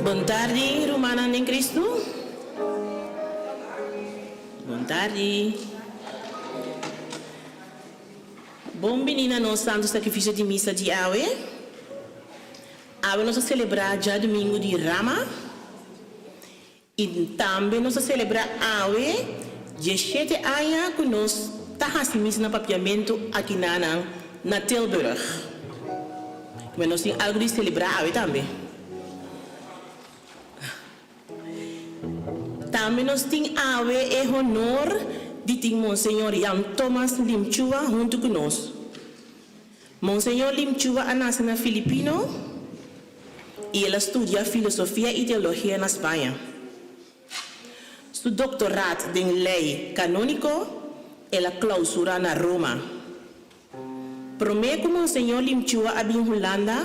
Bon tardi, rumannan den Cristo. Bon tardi. Bon bini na nos Santo Sacrificio di Misa di awe. Awe nos ta celebra djadumingo di Rama. I tambe nos ta selebrá awe dieshete aña ku nos ta hasi misa na papiamentu akinanan na Tilburg. Kibè nos tin algu di selebrá awe tambe. Tambe nos tin awe e honor di tin Monseñor Jan Thomas Limchua huntu ku nos. Monseñor Limchua a nase na Filipino i el a studia filosofia i teologia na Spaña. Su doktorat den lei kanóniko el a klausurá na Roma. Promé ku Monseñor Limchua a bin Hulanda,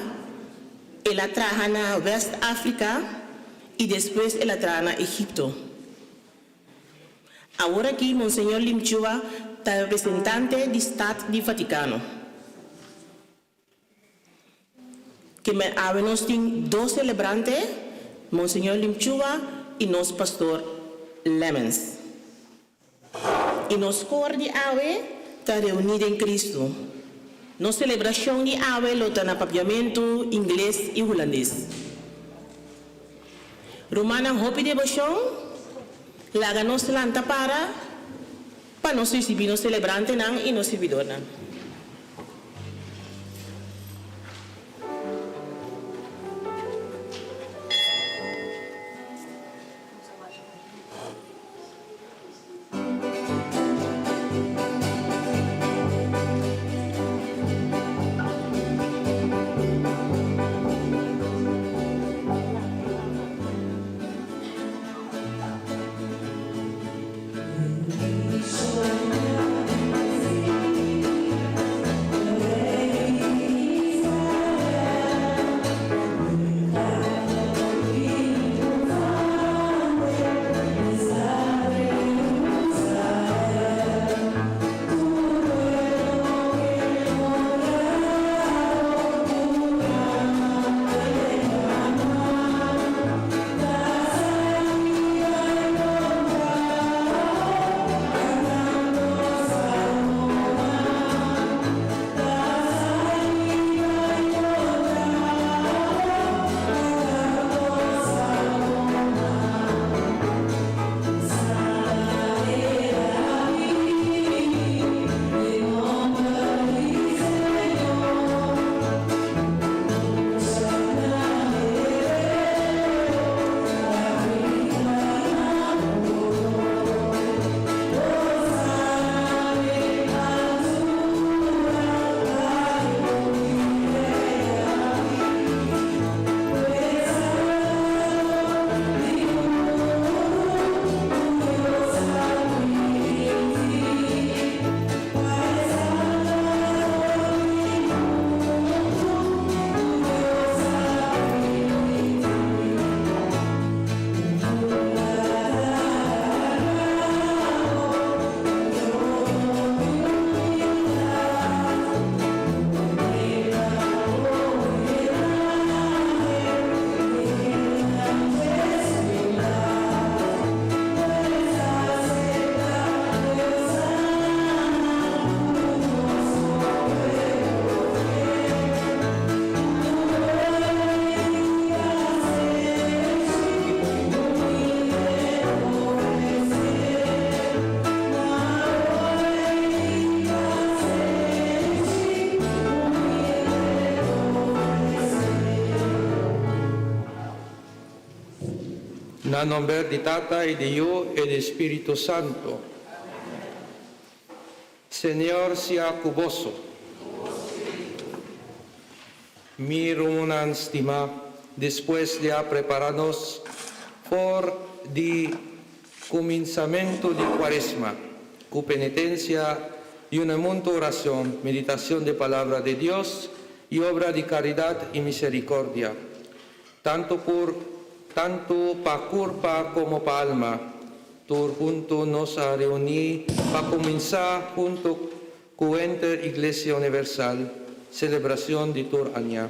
el a traha na West Afrika i despues el a traha na Egipto. Awor aki Monseñor Limchua ta representante di Stad di Vaticano. Keme awe nos tin dos celebrante, Monseñor Limchua y nos Pastor Lemmens. Y nos cor di awe ta reuni den Cristo. Nos celebracion di awe lo ta na Papiamento, Ingles y Hulandes. Rumannan hopi deboshon, laga nos lanta para pa nos risibí nos selebrantenan i nos sirbidornan. Na nomber di Tata y di Yu y di Spirito Santo. Señor sea cu boso. Mi rumannan stima, despues di a prepara nos for di cuminsamento di Cuaresma, cu penitencia, yunamento, oracion, meditacion di Palabra di Dios y obra di caridad y misericordia, tanto pa curpa como pa alma, tur hunto nos a reuni pa cuminsa hunto cu henter Iglesia Universal, celebracion di tur aña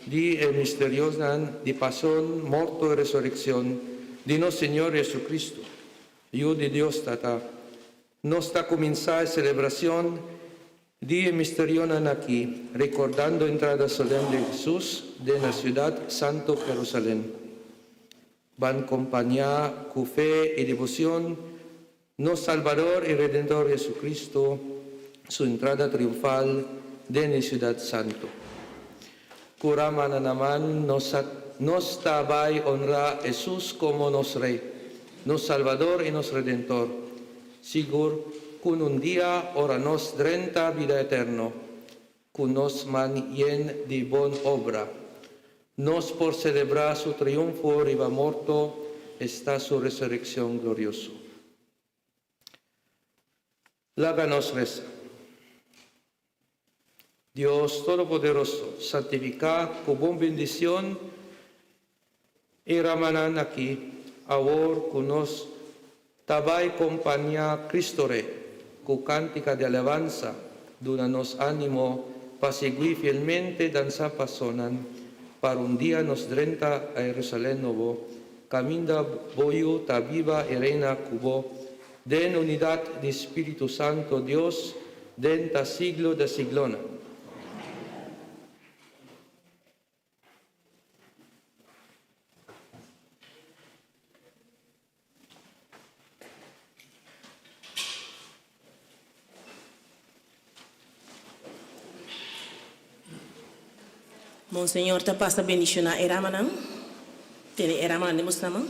di e misterionan di pasion, morto y resureccion di nos Señor Jesucristo, Yu di Dios Tata. Nos ta cuminsa e celebracion di e misterionan aki, recordando entrada solemne di Jesus den e ciudad Santo Jerusalem. Ban compaña cu fe y devocion nos Salvador y Redentor Jesucristo, su entrada triunfal den e ciudad santo. Cu rama na man nos ta bay honra Jesus como nos Rey, nos Salvador y nos Redentor. Sigur, cu un dia ora nos drenta bida eterno, cu nos man yen di bon obra, nos por celebra su triunfo riba morto, esta su resureccion glorioso. Laga nos resa. Dios Todopoderoso, santifica cu bon bendicion e ramanan aki, awor cu nos ta bay compaña Cristo Rey, cu cantica di alabansa, duna nos animo pa sigui fielmente den su pasonan, pa un dia nos drenta a Jerusalem nobo, caminda bo Yu ta biba y reina cu bo, den unidad di Spirito Santo Dios, den ta siglo di siglonan. Monseñor ta pasa bendiciona e ramanan. Tene e ramanan den boso man.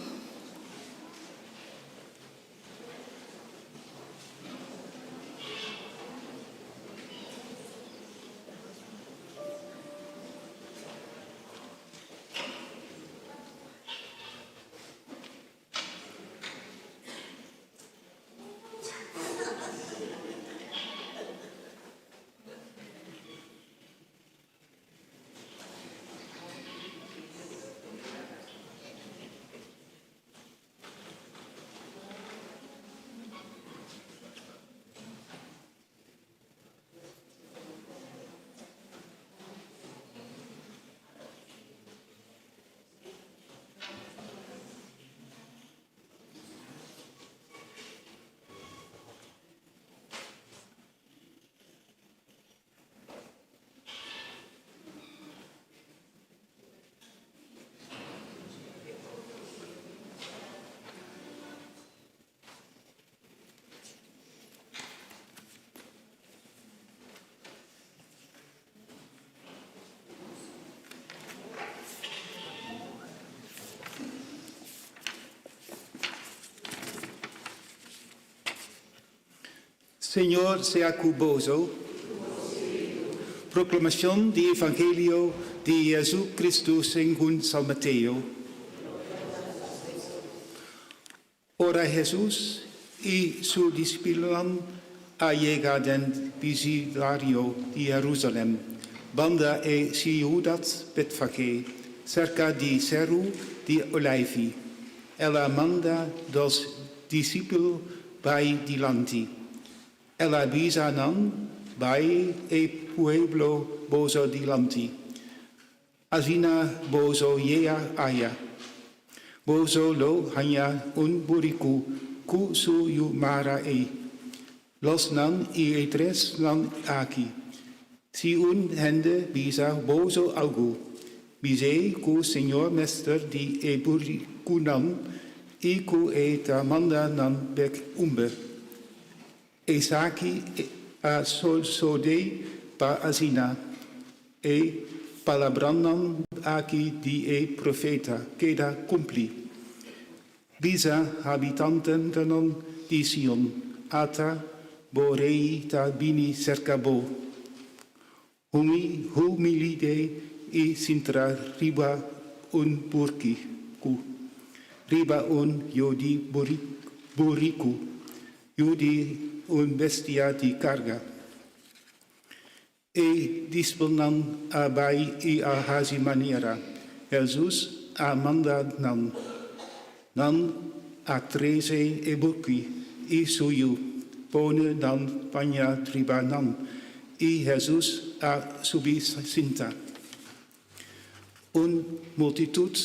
Señor sea cu boso. Proclamacion di Evangelio di Jesucristo segun San Mateo. Ora Jesus y su discipelnan a yega den bisindario di Jerusalem, banda e ciudad Betfagé, cerca di Ceru di Olijfi, el a manda dos discipel bay dilanti. El a bisa nan: Bay e pueblo boso dilanti. Asina boso yega aya, boso lo haña un buricu cu su yu mara ey. Los nan y e tres nan aki. Si un hende bisa boso algo, bis'é cu Señor mester di e buricunan y cu e ta manda nan bek umbe. Esaki a sosode pa asina e palabranan aki di e profeta keda cumpli. Bisa habitantenan di Sion, Ata, bo rei ta bini serka bo. Humilde i sintra riba un buriku, riba un yu di buriku, yu di un bestia di karga. E disipelnan a bai i a hasi manera Hesus a manda nan. Nan a trese e burki i su yu, pone nan paña riba nan, i Hesus a subi sinta. Un multitut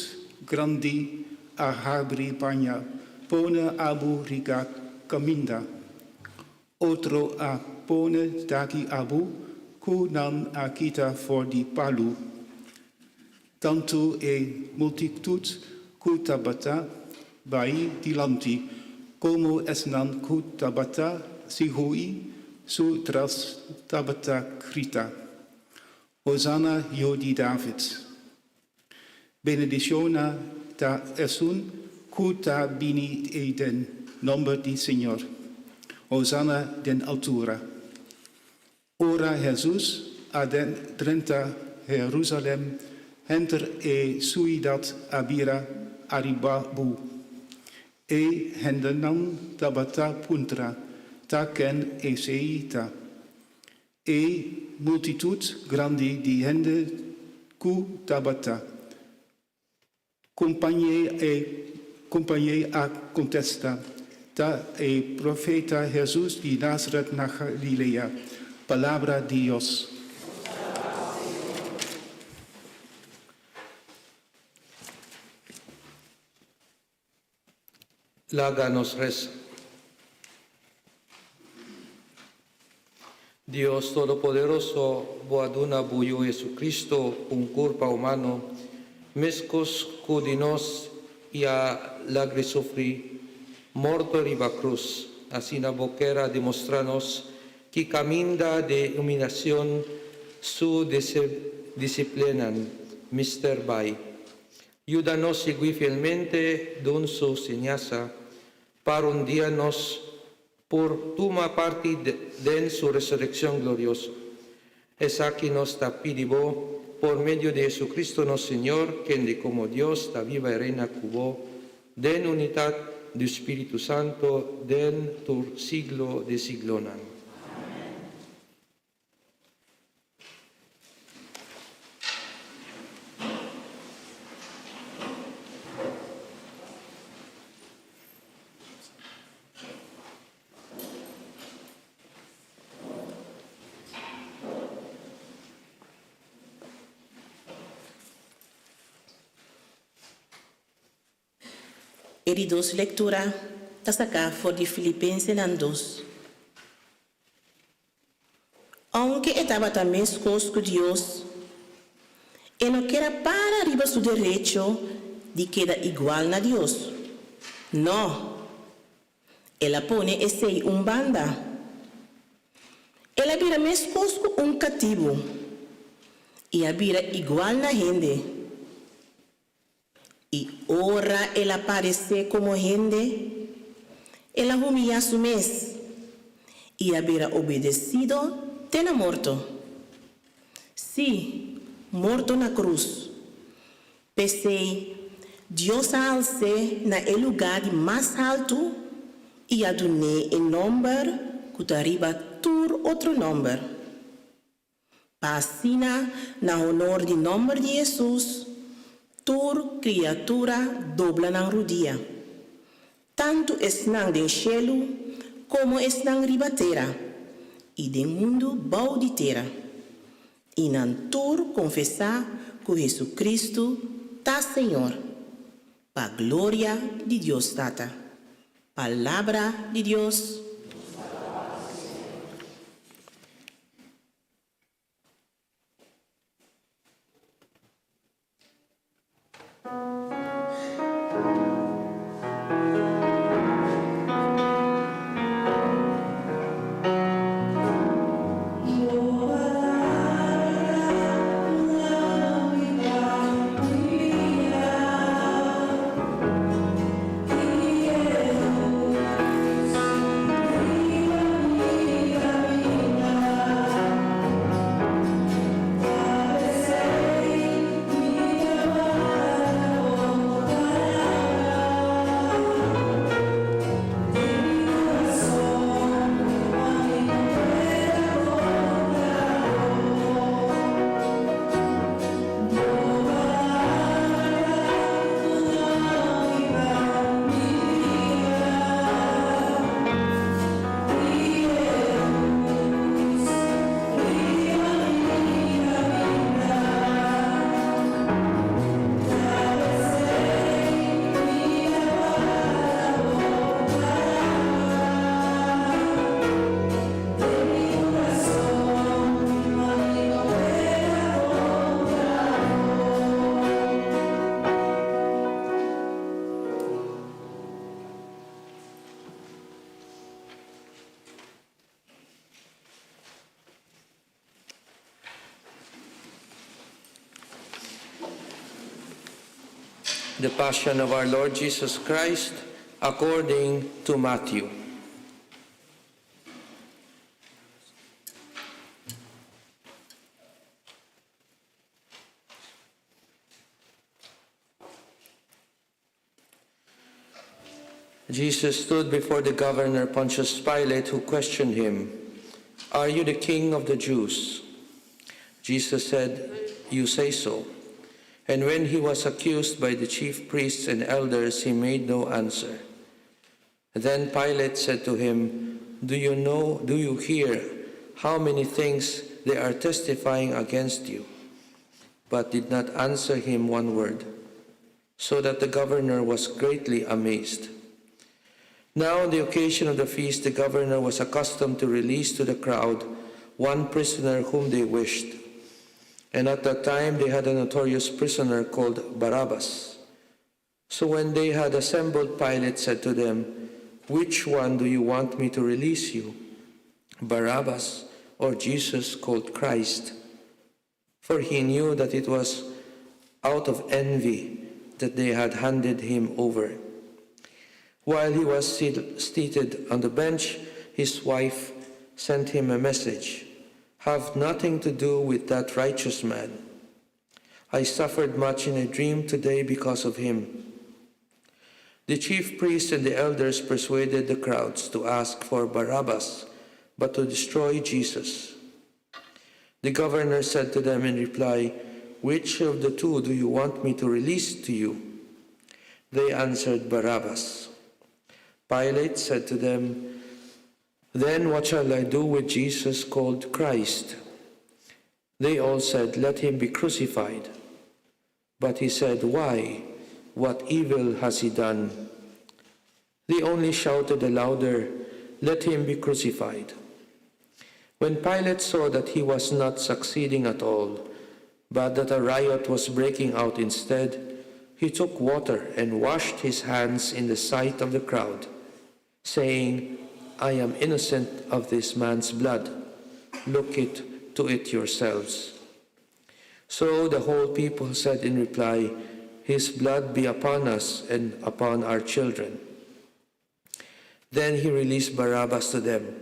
grandi a habri paña pone abou riba kaminda. Otro a pone taki abou ku nan a kita for di palu. Tantu e multitut ku tabata bai dilanti, komo esnan ku tabata sigui su tras tabata grita, Hosana, Yu di David! Benedishoná ta esun ku ta bini den nòmber di Señor. Hosana den altura. Ora Hesus a drenta Herusalèm, henter e suidat a bira aribabou. E hendenan tabata puntra, Ta ken esei ta? E multitut grandi di hende ku tabata kompañ'é a kontestá, Ta e profeta Hesus di Nazaret na Galilea. Palabra di Dios. Laga nos resa. Dios Todopoderoso, bo a duna bo Yu Jesucristo un curpa humano, mescos cu di nos i a lag'E sufri morto riba cruz. Asina bo kier a demostra nos ki caminda di humilacion su disciplenan mester bai. Yuda nos sigui fielmente dun su siñansa, pa un dia nos por tuma parti den su resureccion glorioso. Esaki nos ta pidi bo por medio di Jesucristo nos Señor, kende como Dios ta biba i reina cu bo den unidad di Spiritu Santo den tur siglo di siglonan. E di dos lektura ta saká for di Filipensenan dos. Ounke e tabata meskos ku Dios, e no ker a para riba su derecho di keda igual na Dios. No, el a pone esei un banda. El a bira meskos ku un katibu i a bira igual na hende. I ora el a paresé komo hende, el a humiyá su mes i a bira obedesido te na morto, sí, morto na krus. P'esei, Dios a als'é na e lugá di mas haltu i a dun'é e nòmber ku ta riba tur otro nòmber. Pa asina, na honor di nòmber di Hesus, tur kriatura dobla nan rudia, tantu esnan den shelu komo esnan riba tera i den mundu bou di tera, i nan tur konfesá ku Hesukristu ta Señor, pa gloria di Dios Tata. Palabra di Dios. The Passion of our Lord Jesus Christ according to Matthew. Jesus stood before the governor Pontius Pilate, who questioned him, Are you the king of the Jews? Jesus said, You say so. And when he was accused by the chief priests and elders, he made no answer. Then Pilate said to him, Do you know, do you hear how many things they are testifying against you? But did not answer him one word, so that the governor was greatly amazed. Now, on the occasion of the feast, the governor was accustomed to release to the crowd one prisoner whom they wished. And at that time they had a notorious prisoner called Barabbas. So when they had assembled, Pilate said to them, Which one do you want me to release you, Barabbas or Jesus called Christ? For he knew that it was out of envy that they had handed him over. While he was seated on the bench, his wife sent him a message Have nothing to do with that righteous man. I suffered much in a dream today because of him. The chief priests and the elders persuaded the crowds to ask for Barabbas, but to destroy Jesus. The governor said to them in reply, Which of the two do you want me to release to you? They answered, Barabbas. Pilate said to them, Then what shall I do with Jesus called Christ? They all said, Let him be crucified. But he said, Why? What evil has he done? They only shouted the louder, Let him be crucified. When Pilate saw that he was not succeeding at all, but that a riot was breaking out instead, he took water and washed his hands in the sight of the crowd, saying, I am innocent of this man's blood. Look it to it yourselves. So the whole people said in reply, His blood be upon us and upon our children. Then he released Barabbas to them.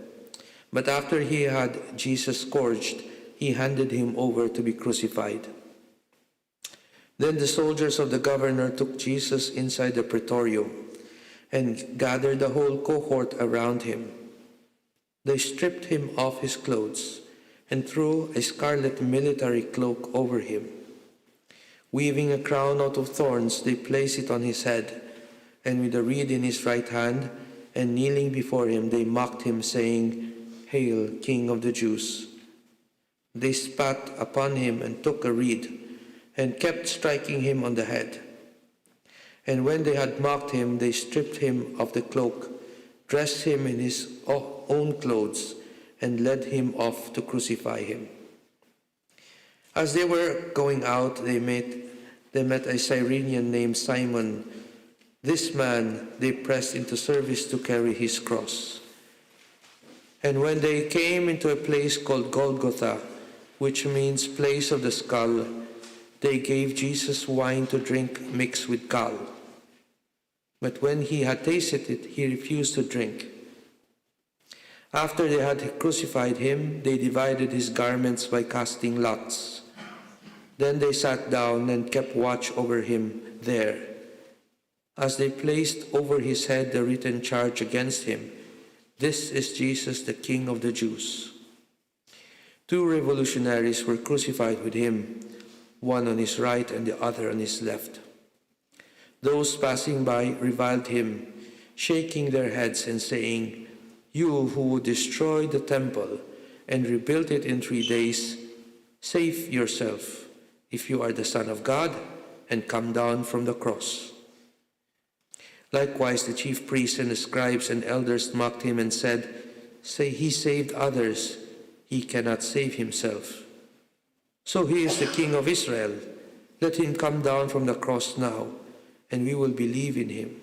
But after he had Jesus scourged, he handed him over to be crucified. Then the soldiers of the governor took Jesus inside the praetorium and gathered the whole cohort around him. They stripped him of his clothes and threw a scarlet military cloak over him. Weaving a crown out of thorns, they placed it on his head, and with a reed in his right hand, and kneeling before him, they mocked him, saying, Hail, King of the Jews! They spat upon him and took a reed, and kept striking him on the head. And when they had mocked him, they stripped him of the cloak, dressed him in his own clothes, and led him off to crucify him. As they were going out, they met, they met a Cyrenian named Simon. This man they pressed into service to carry his cross. And when they came into a place called Golgotha, which means place of the skull, they gave Jesus wine to drink mixed with gall. But when he had tasted it, he refused to drink. After they had crucified him, they divided his garments by casting lots. Then they sat down and kept watch over him there. As they placed over his head the written charge against him, This is Jesus, the King of the Jews. Two revolutionaries were crucified with him, one on his right and the other on his left. Those passing by reviled him, shaking their heads and saying, You who would destroy the temple and rebuild it in 3 days, save yourself, if you are the Son of God, and come down from the cross. Likewise, the chief priests and the scribes and elders mocked him and said, Say he saved others, he cannot save himself. So he is the King of Israel. Let him come down from the cross now, and we will believe in him.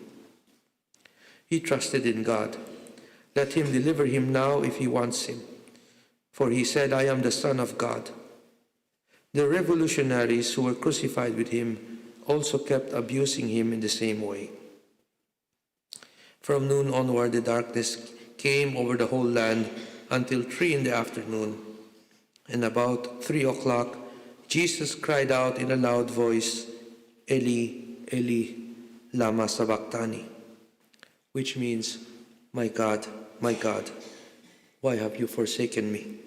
He trusted in God. Let him deliver him now if he wants him. For he said, I am the Son of God. The revolutionaries who were crucified with him also kept abusing him in the same way. From noon onward, the darkness came over the whole land until 3 in the afternoon. And about 3 o'clock, Jesus cried out in a loud voice, Eli, Eli, lama sabachthani, which means, My God, my God, why have you forsaken me?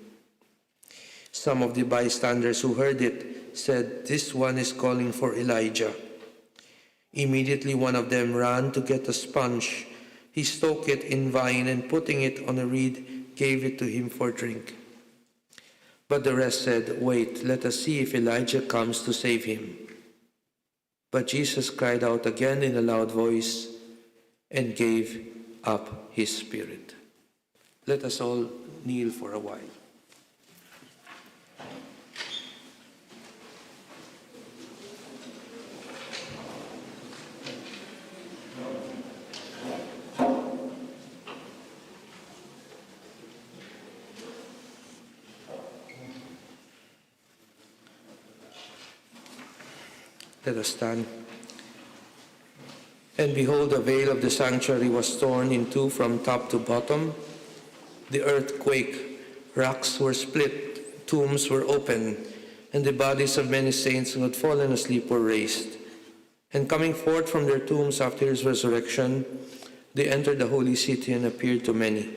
Some of the bystanders who heard it said, This one is calling for Elijah. Immediately one of them ran to get a sponge. He soaked it in wine and putting it on a reed, gave it to him for drink. But the rest said, Wait, let us see if Elijah comes to save him. But Jesus cried out again in a loud voice and gave up his spirit. Let us all kneel for a while. Let us stand. And behold, the veil of the sanctuary was torn in two from top to bottom. The earth quaked, rocks were split, tombs were opened, and the bodies of many saints who had fallen asleep were raised. And coming forth from their tombs after his resurrection, they entered the holy city and appeared to many.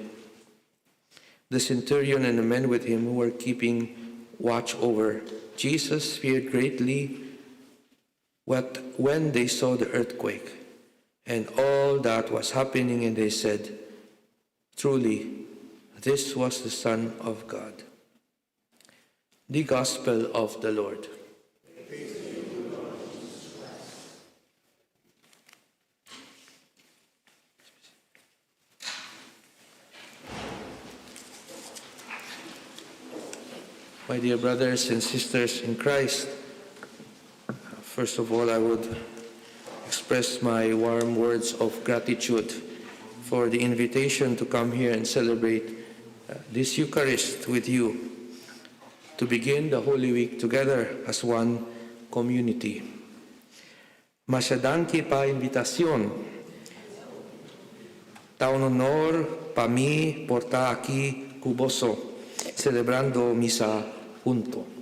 The centurion and the men with him who were keeping watch over Jesus feared greatly when they saw the earthquake and all that was happening, and they said, Truly, this was the Son of God. The Gospel of the Lord. My dear brothers and sisters in Christ, first of all, I would express my warm words of gratitude for the invitation to come here and celebrate this Eucharist with you, to begin the Holy Week together as one community. Masha danki pa invitacion. Ta un honor pa mi por ta aki cu boso, celebrando misa hunto.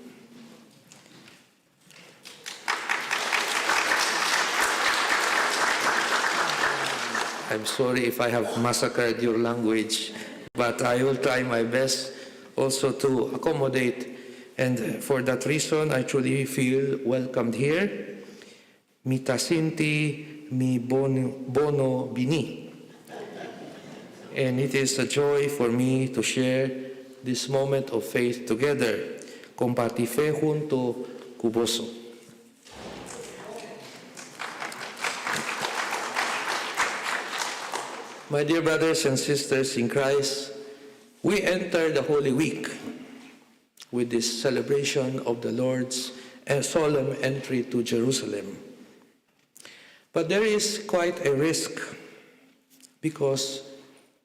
I'm sorry if I have massacred your language, but I will try my best also to accommodate. And for that reason, I truly feel welcomed here. Mi ta sinti mi bono bini. And it is a joy for me to share this moment of faith together. Comparti fe hunto cu boso. My dear brothers and sisters in Christ, we enter the Holy Week with this celebration of the Lord's solemn entry to Jerusalem. But there is quite a risk because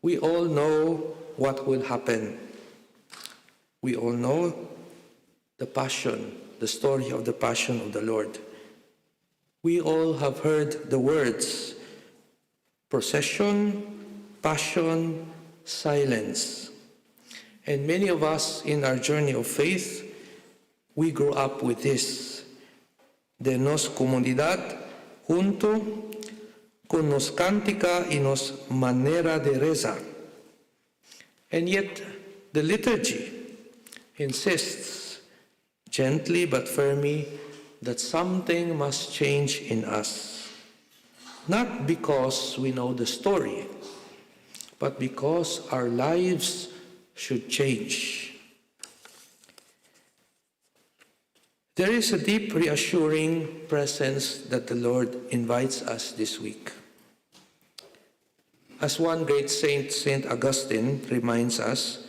we all know what will happen. We all know the passion, the story of the passion of the Lord. We all have heard the words, procession, passion, silence. And many of us in our journey of faith, we grow up with this. De nos comunidad, junto con nos cántica y nos manera de reza. And yet, the liturgy insists, gently but firmly, that something must change in us. Not because we know the story, but because our lives should change. There is a deep reassuring presence that the Lord invites us this week. As one great saint, Saint Augustine, reminds us,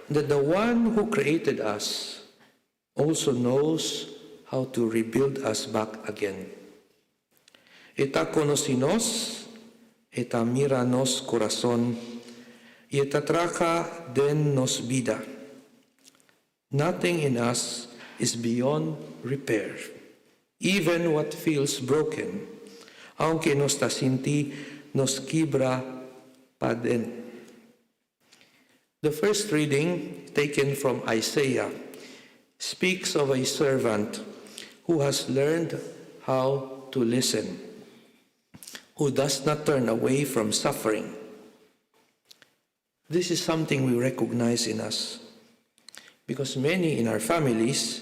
that the one who created us also knows how to rebuild us back again. E ta conoce nos, e ta mira nos curason, y e ta traha den nos bida. Nothing in us is beyond repair. Even what feels broken, aunke nos ta sinti nos kibra paden. The first reading, taken from Isaiah, speaks of a servant who has learned how to listen, who does not turn away from suffering. This is something we recognize in us because many in our families,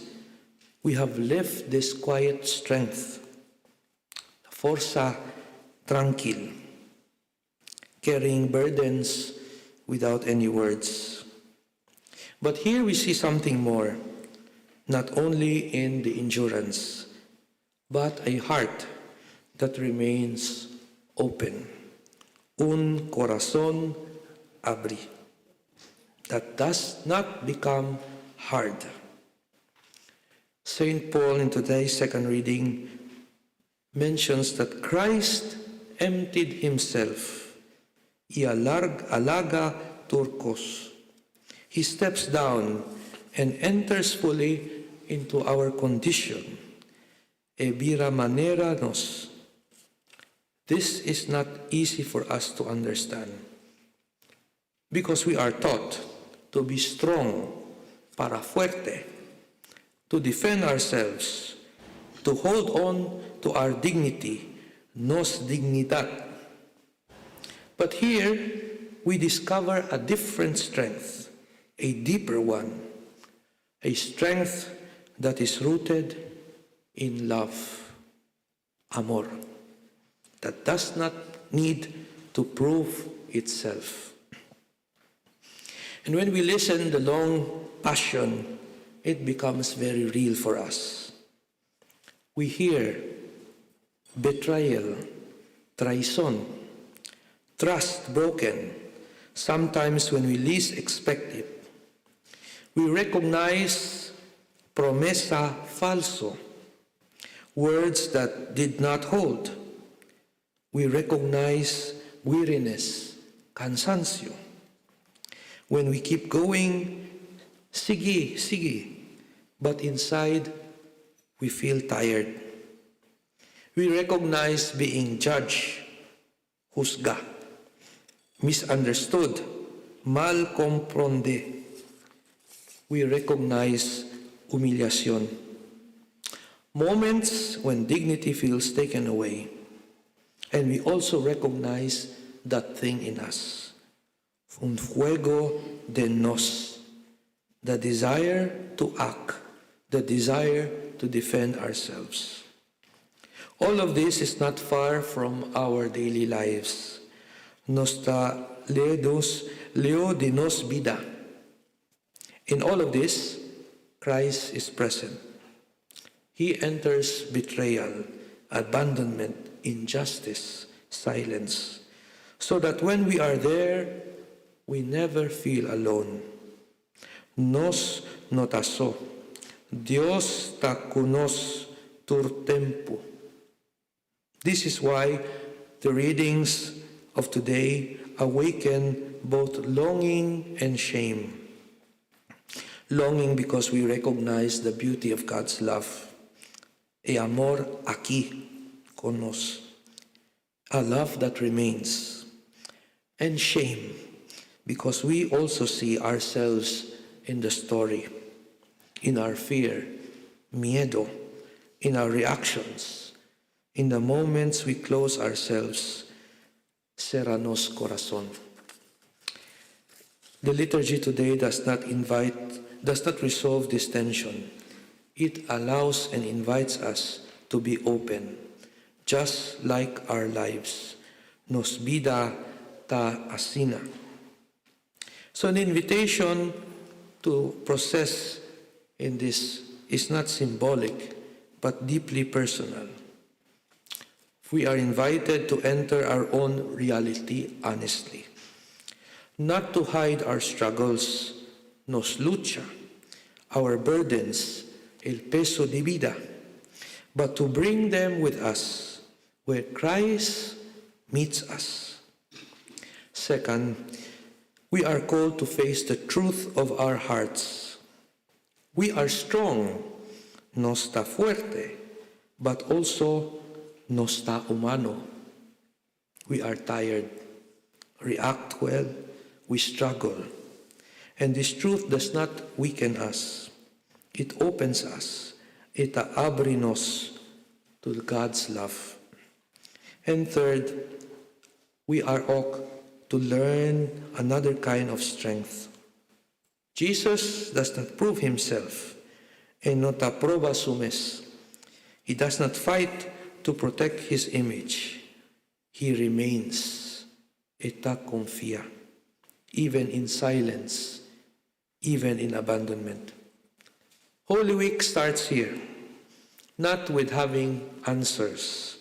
we have lived this quiet strength, forsa trankil, carrying burdens without any words. But here we see something more, not only in the endurance, but a heart that remains open. Un corazón habrí, that does not become hard. St. Paul, in today's second reading, mentions that Christ emptied himself. I a laga tur kos. He steps down and enters fully into our condition. E bira manera nos. This is not easy for us to understand because we are taught to be strong, para fuerte, to defend ourselves, to hold on to our dignity, nos dignidad. But here we discover a different strength, a deeper one, a strength that is rooted in love, amor, that does not need to prove itself. And when we listen the long passion, it becomes very real for us. We hear betrayal, traicion, trust broken, sometimes when we least expect it. We recognize promesa falso, words that did not hold. We recognize weariness, cansancio. When we keep going, sige, sige, but inside we feel tired. We recognize being judged, husga, misunderstood, mal comprende. We recognize humillacion. Moments when dignity feels taken away. And we also recognize that thing in us. Un fuego den nos. The desire to act, the desire to defend ourselves. All of this is not far from our daily lives. Nos ta leu di nos bida. In all of this, Christ is present. He enters betrayal, abandonment, injustice, silence, so that when we are there, we never feel alone. Nos no ta so. Dios ta ku nos tur tempu. This is why the readings of today awaken both longing and shame. Longing because we recognize the beauty of God's love. E amor aki ku nos. A love that remains. And shame because we also see ourselves in the story, in our fear, miedo, in our reactions, in the moments we close ourselves, sera nos corazon. The liturgy today does not invite, does not resolve this tension. It allows and invites us to be open, just like our lives. Nos bida ta asina. So an invitation to process in this is not symbolic, but deeply personal. We are invited to enter our own reality honestly, not to hide our struggles, nos lucha, our burdens, el peso de vida, but to bring them with us where Christ meets us. Second, we are called to face the truth of our hearts. We are strong, nos ta fuerte, But also, nos ta humano. We are tired, react well, we struggle. And this truth does not weaken us. It opens us. E ta habri nos to God's love. And third, we are ok to learn another kind of strength. Jesus does not prove himself e no ta proba su mes. He does not fight to protect his image. He remains. E ta confia. Even in silence, even in abandonment. Holy Week starts here, not with having answers,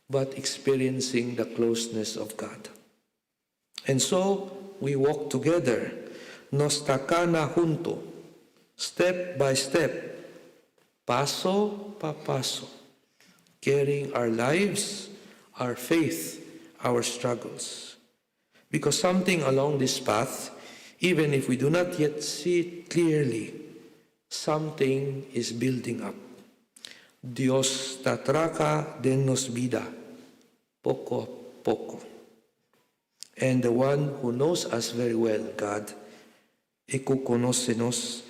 but experiencing the closeness of God. And so we walk together, nos ta cana hunto, step by step, paso pa paso, carrying our lives, our faith, our struggles. Because something along this path, even if we do not yet see it clearly, something is building up. Dios ta traha den nos bida, poco a poco. And the one who knows us very well, God, e cu conoce nos,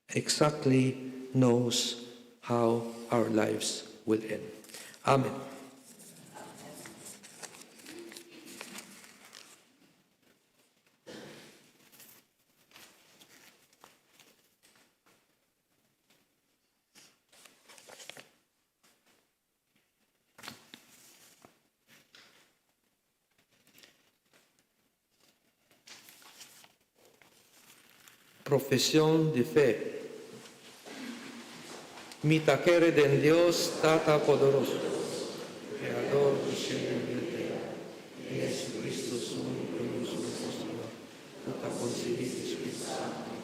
exactly knows how our lives will end. Amen. Profesion di fe. Mi ta kere den Dios, Tata poderoso, Creador di cielo y di tera, y Jesucristo, su unico Yiu, nuestro Señor, cu ta concebi di Spirito Santo,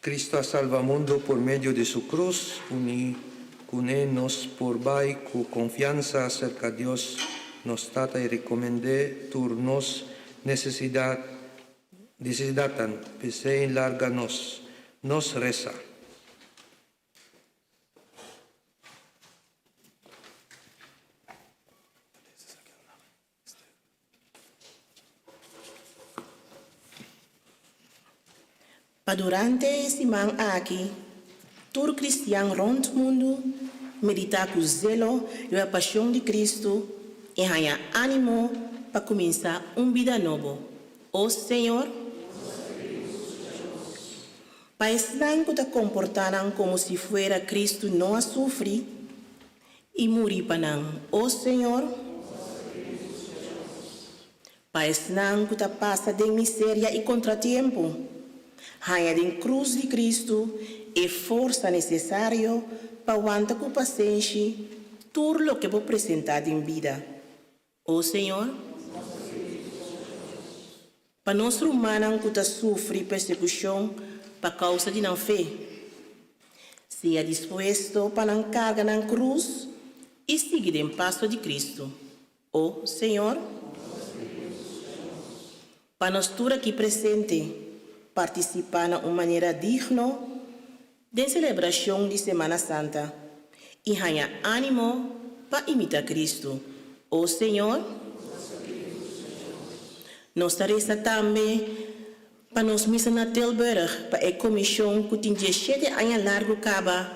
Cristo a salva mundo por medio di su cruz, uni cu ne nos por bay cu confiansa cerca Dios nos Tata y recomende tur nos necesidad necesidadnan, p'esey larga nos, nos reza. Pa durante e siman aki, tur kristian rònt mundu meditá ku zelo riba pashon di Kristu i haña ánimo pa kuminsá un bida nobo. O Señor! Pa esnan ku ta komportá nan komo si fuera Kristu no a sufri i muri pa nan, o Señor! Pa esnan ku ta pasa den miseria i kontratiempu, haña den krus di Kristu e forsa nesesario pa wanta ku pasenshi tur loke bo presentá den bida. O Señor! Pa nos rumannan ku ta sufri persekushon pa kousa di nan fe, sea dispuesto pa nan karga nan krus i sigui den paso di Kristu. O Señor. Pa nos tur aki presente partisipá na un manera digno den selebrashon di Semana Santa i haña ánimo pa imitá Kristu. O Señor. Nos ta resa tambe pa nos misa na Tilburg pa e komishon ku tin dieshete aña largu kaba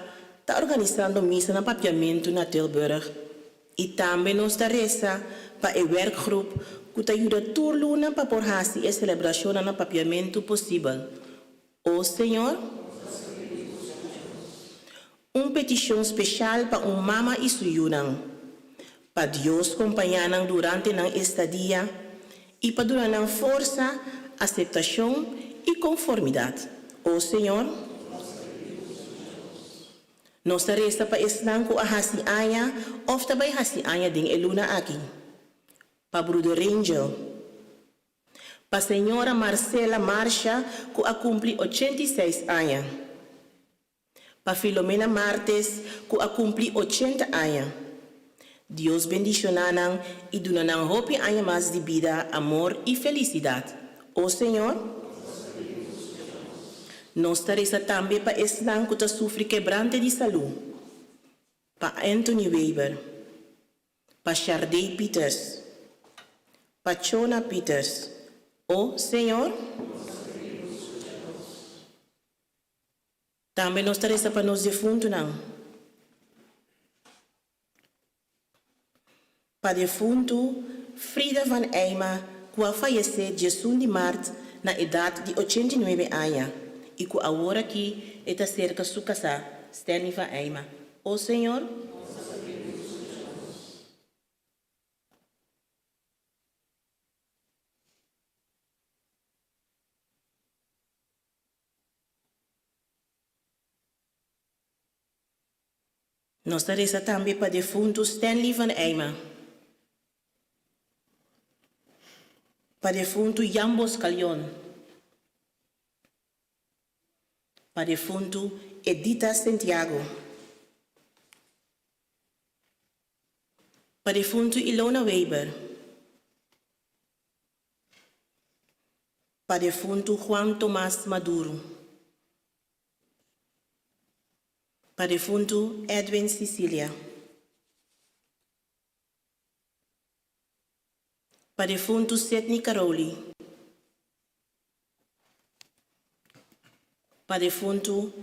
ta organisando misa na papiamentu na Tilburg. I tambe nos ta resa pa e werkgroep ku ta yuda tur luna pa por hasi e selebrashonnan na papiamentu posibel. O Señor! Un petishon speshal pa un mama i su yunan. Pa Dios kompañá nan durante nan estadia. i pa duna nan forsa, aseptashon i konformidat. O Señor, nos ta resa pa esnan ku a hasi aña òf ta bai hasi aña den e luna aki. Pa Bruder Rangel. Pa señora Marcela Marcia ku a kumpli 86 aña. Pa Filomena Martes ku a kumpli 80 aña. Dios bendishoná nan i duna nan hopi aña mas di bida, amor i felisidat. O Señor, nos ta resa tambe pa esnan ku ta sufri kebrante di salú. Pa Anthony Weber. Pa Shardey Pieters. Pa Chona Pieters. O Señor, tambe nos ta resa pa nos defuntunan. Pa defuntu Frida van Eijma ku a fayesé 11 di mart na edat di 89 aña i ku awor aki e ta serka su kasá Stanley van Eijma. O Señor, nos ta resa tambe pa defuntu Stanley van Eijma. Pa defuntu Jan Boscalion. Pa defuntu Edita Santiago. Pa defuntu Ilona Weber. Pa defuntu Juan Tomás Maduro. Pa defuntu Edwin Sicilia. Pa defuntu Sidney Caroli. Pa defuntu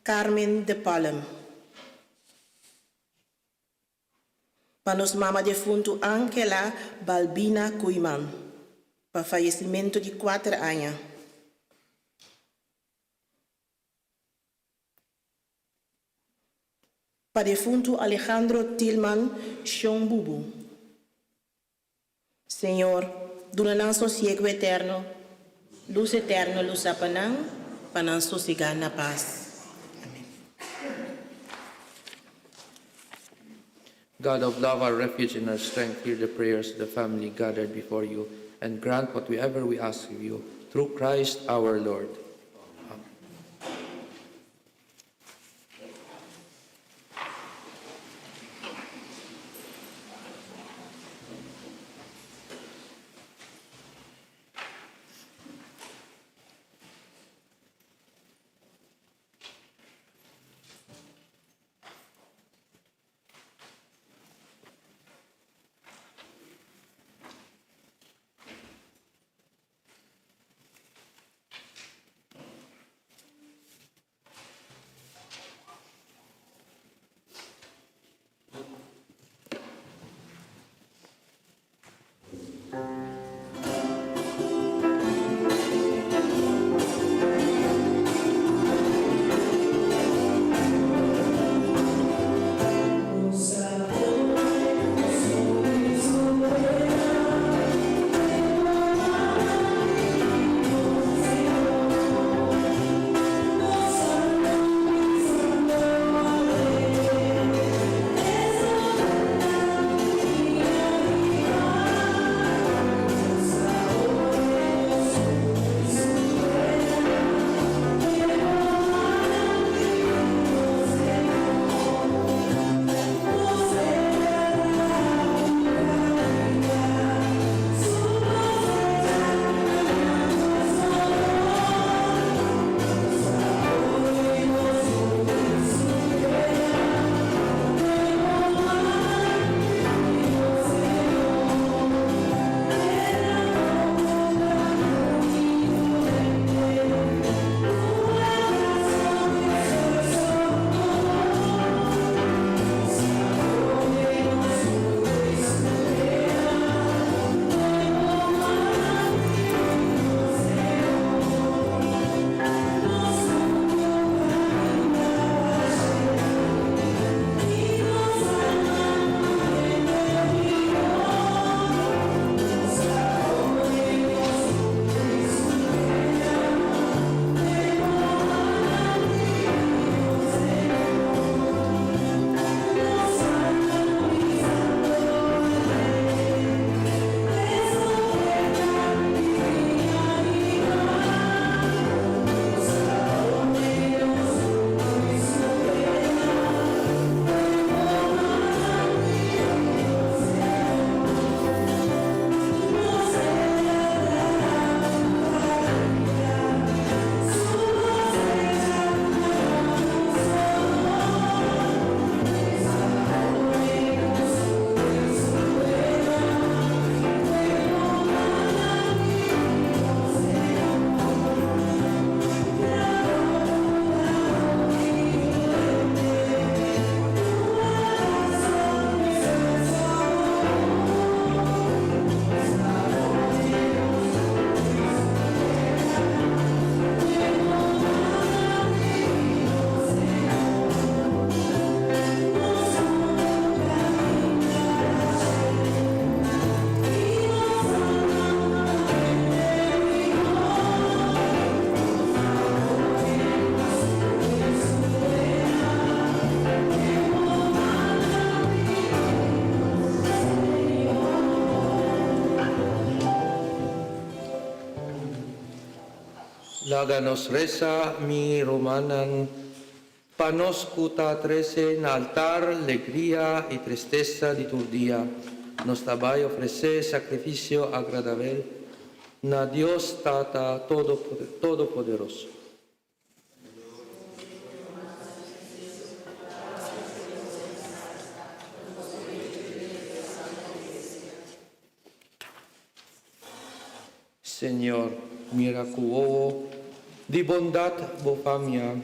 Carmen de Palm. Pa nos mama defuntu Angela Balbina Koeiman. Pa fayesimentu di 4 aña. Pa defuntu Alejandro Tilman Shon Bubu. Señor, duna nan sosiegu eterno, lus eterno lusa pa nan, pa nan sosegá na pas. Amèn. God of love, our refuge and our strength, hear the prayers of the family gathered before you and grant whatever we ask of you through Christ our Lord. Amen. Laga nos resa, mi rumannan, pa nos ku ta trese na altar legria i tristesa di tur dia, nos ta bai ofresé sakrifisio agradabel na Dios Tata Todopoderoso. Señor, mira ku wowo di bondat bo famia,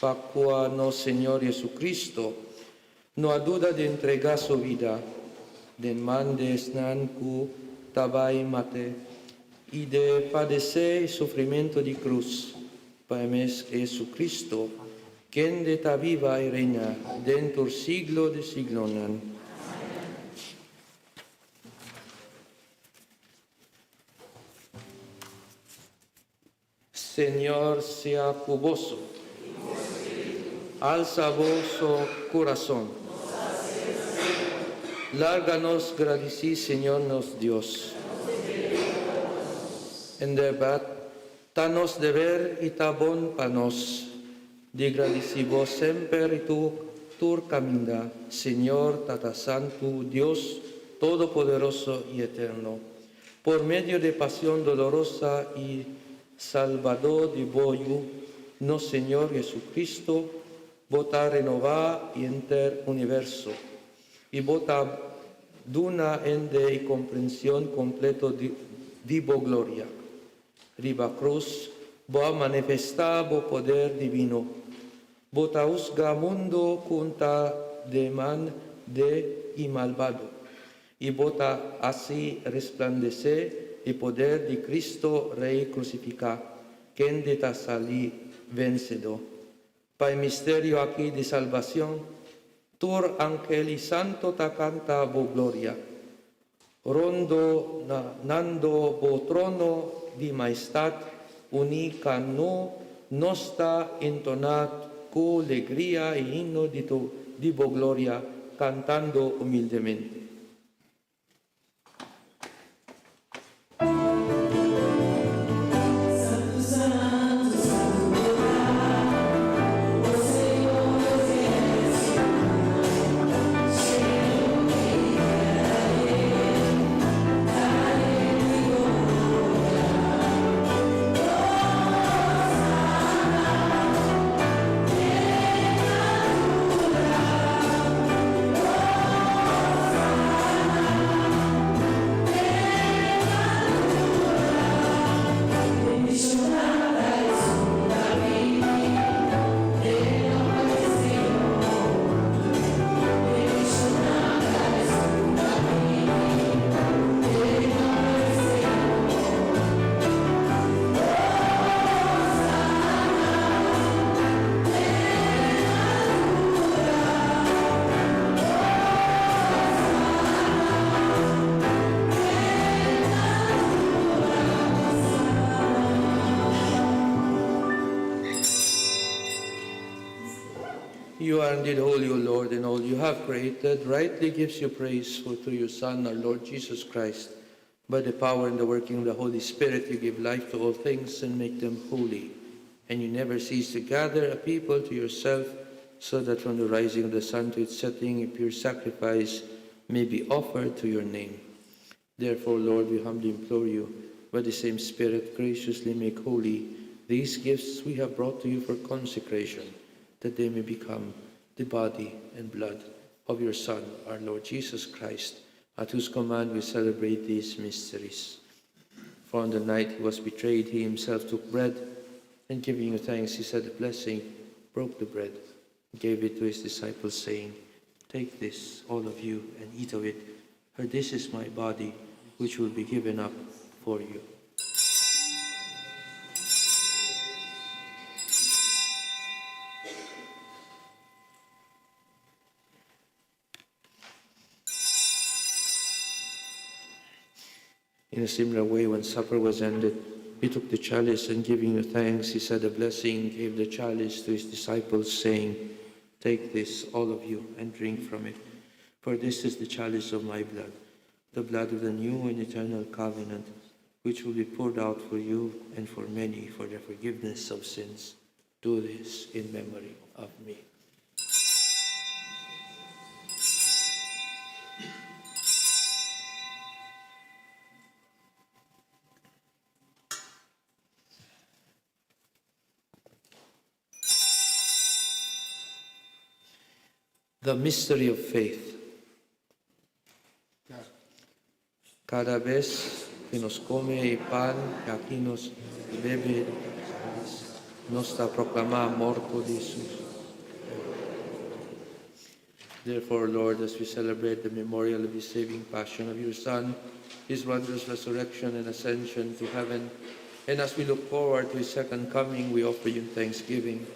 pa kua nos Señor JesuCristo no a duda di entregá su bida den man di esnan ku ta bai mat'é i di padesé sufrimentu di krus pa e mes JesuCristo, kende ta biba i reina den tur siglo di siglonan. Señor sea ku boso. Alsa boso kurason. Larga nos gradisí Señor nos Dios. En bèrdat, ta nos deber i ta bon pa nos di gradisí bo semper i tur kaminda, Señor Tata Santu, Dios Todopoderoso i Eterno. Por medio de pasión dolorosa i Salbadó di bo Yu, nos Señor Jesucristo, bo ta renová henter universo, i bo ta duna hende e komprension kompleto di bo gloria. Riba krus, bo a manifestá bo poder divino. Bo ta husga mundu ku ta den man de e malbado, i bo ta hasi resplandesé e poder di Cristo Rei krusifiká, kende ta sali vensedó. Pa e misterio aki di salbacion, tur angel y santo ta canta bo gloria. Rondo na nando bo trono di maestad, uní ca no nos ta entoná cu legria e himno di tu di bo gloria, cantando humildemente. You are indeed holy, O Lord, and all you have created rightly gives you praise, for through your Son, our Lord Jesus Christ, by the power and the working of the Holy Spirit, you give life to all things and make them holy. And you never cease to gather a people to yourself, so that from the rising of the sun to its setting, a pure sacrifice may be offered to your name. Therefore, Lord, we humbly implore you, by the same Spirit, graciously make holy these gifts we have brought to you for consecration, that they may become the body and blood of your Son, our Lord Jesus Christ, at whose command we celebrate these mysteries. For on the night he was betrayed, he himself took bread, and giving you thanks, he said a blessing, broke the bread, and gave it to his disciples, saying, Take this, all of you, and eat of it, for this is my body, which will be given up for you. In a similar way, when supper was ended, he took the chalice and giving you thanks, he said a blessing, gave the chalice to his disciples, saying, Take this, all of you, and drink from it, for this is the chalice of my blood, the blood of the new and eternal covenant, which will be poured out for you and for many for the forgiveness of sins. Do this in memory of me. The mystery of faith. Cada vez que nos come el pan y aquí nos bebe, nos está proclamar morto de Jesús. Therefore, Lord, as we celebrate the memorial of the saving passion of your Son, his wondrous resurrection and ascension to heaven, and as we look forward to his second coming, we offer you in thanksgiving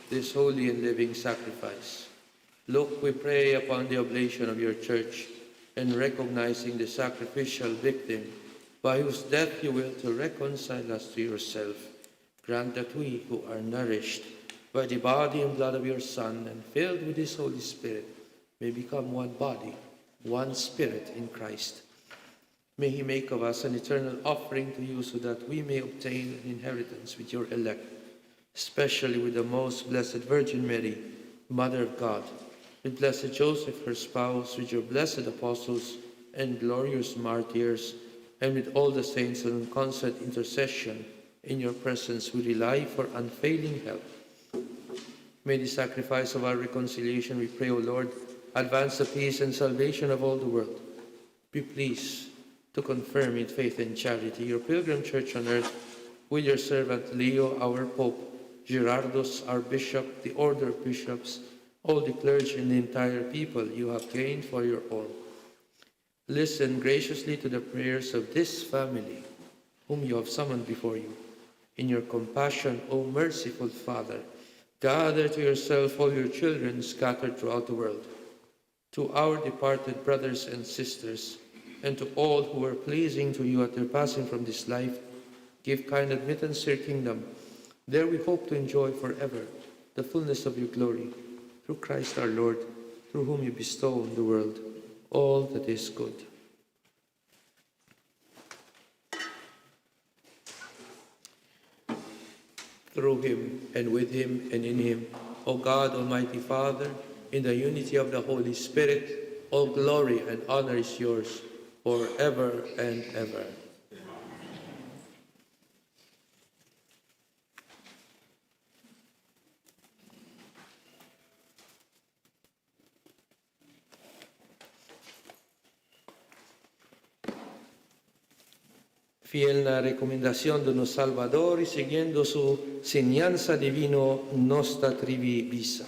this holy and living sacrifice. Look, we pray, upon the oblation of your church, and recognizing the sacrificial victim, by whose death you will to reconcile us to yourself, grant that we who are nourished by the body and blood of your Son and filled with his Holy Spirit may become one body, one spirit in Christ. May he make of us an eternal offering to you so that we may obtain an inheritance with your elect, especially with the most blessed Virgin Mary, Mother of God, with blessed Joseph, her spouse, with your blessed apostles and glorious martyrs, and with all the saints in constant intercession in your presence we rely for unfailing help. May the sacrifice of our reconciliation, we pray, O Lord, advance the peace and salvation of all the world. Be pleased to confirm in faith and charity your pilgrim church on earth with your servant Leo, our Pope, Gerardus, our Bishop, the order of bishops, all the clergy and the entire people you have gained for your own. Listen graciously to the prayers of this family, whom you have summoned before you. In your compassion, O merciful Father, gather to yourself all your children scattered throughout the world. To our departed brothers and sisters, and to all who were pleasing to you at their passing from this life, give kind admittance to your kingdom. There we hope to enjoy forever the fullness of your glory, through Christ our Lord, through whom you bestow on the world all that is good. Through him, and with him, and in him, O God, Almighty Father, in the unity of the Holy Spirit, all glory and honor is yours forever and ever. Fiel na recomendación de nuestro Salvador y siguiendo su enseñanza divino, nosta trivi bisa.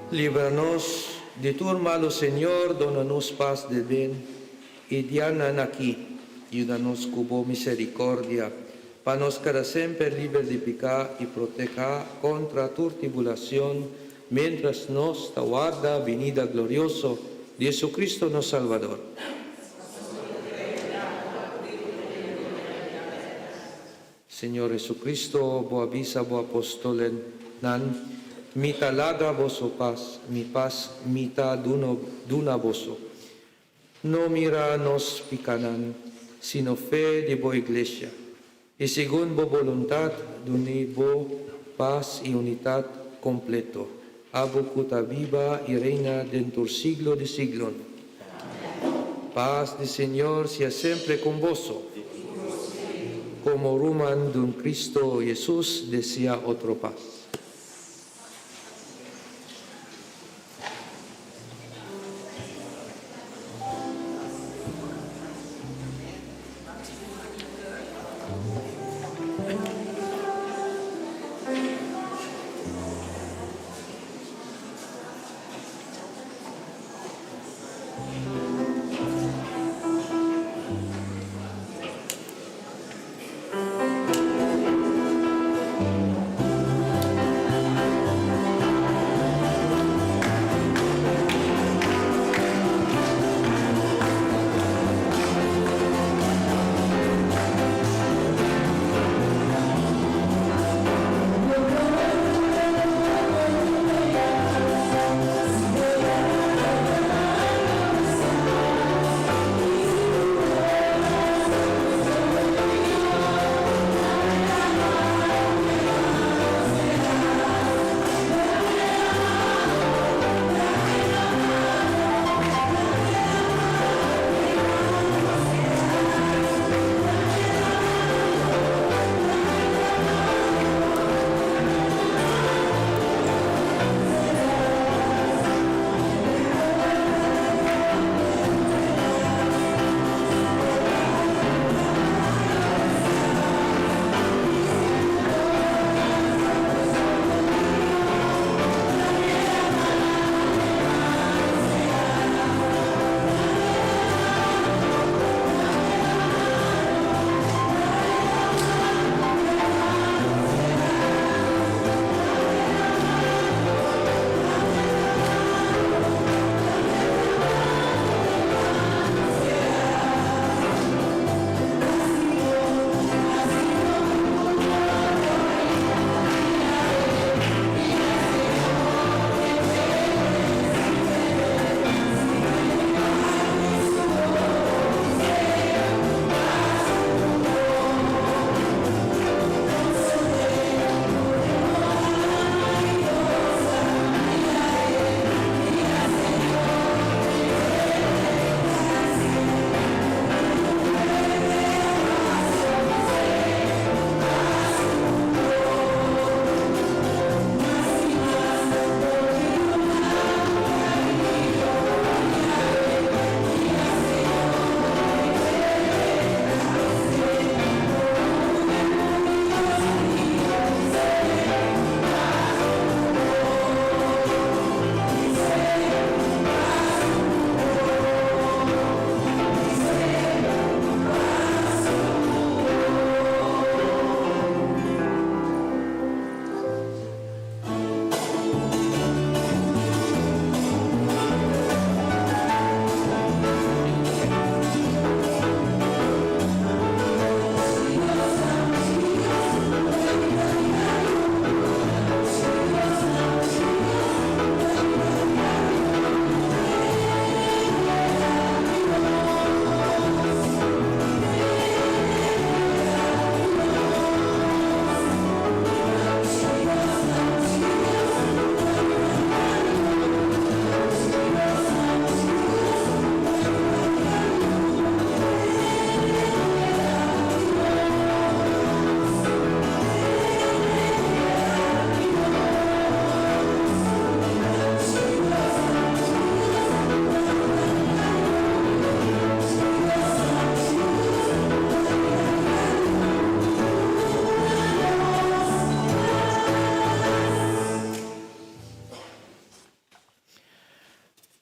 Líbranos de tu malo Señor, dónanos paz de bien, y diana aquí, ayúdanos cubo misericordia, pa nos cada siempre libre de picar y proteja contra tu tribulación, mientras nos aguarda venida glorioso Di Jesucristo nos Salvador. Señor Jesucristo, bo a bisa bo apostolnan, Mi ta laga boso paz, mi paz mi ta duna boso. No mira nos picanan, sino fe di bo Iglesia. Y segun bo boluntad, dun'e bo paz y unidad completo. Abo cu ta biba y reina den tur siglo di siglo. Paz di Señor sea semper cu boso. Como ruman den Cristo Jesus, desea otro paz.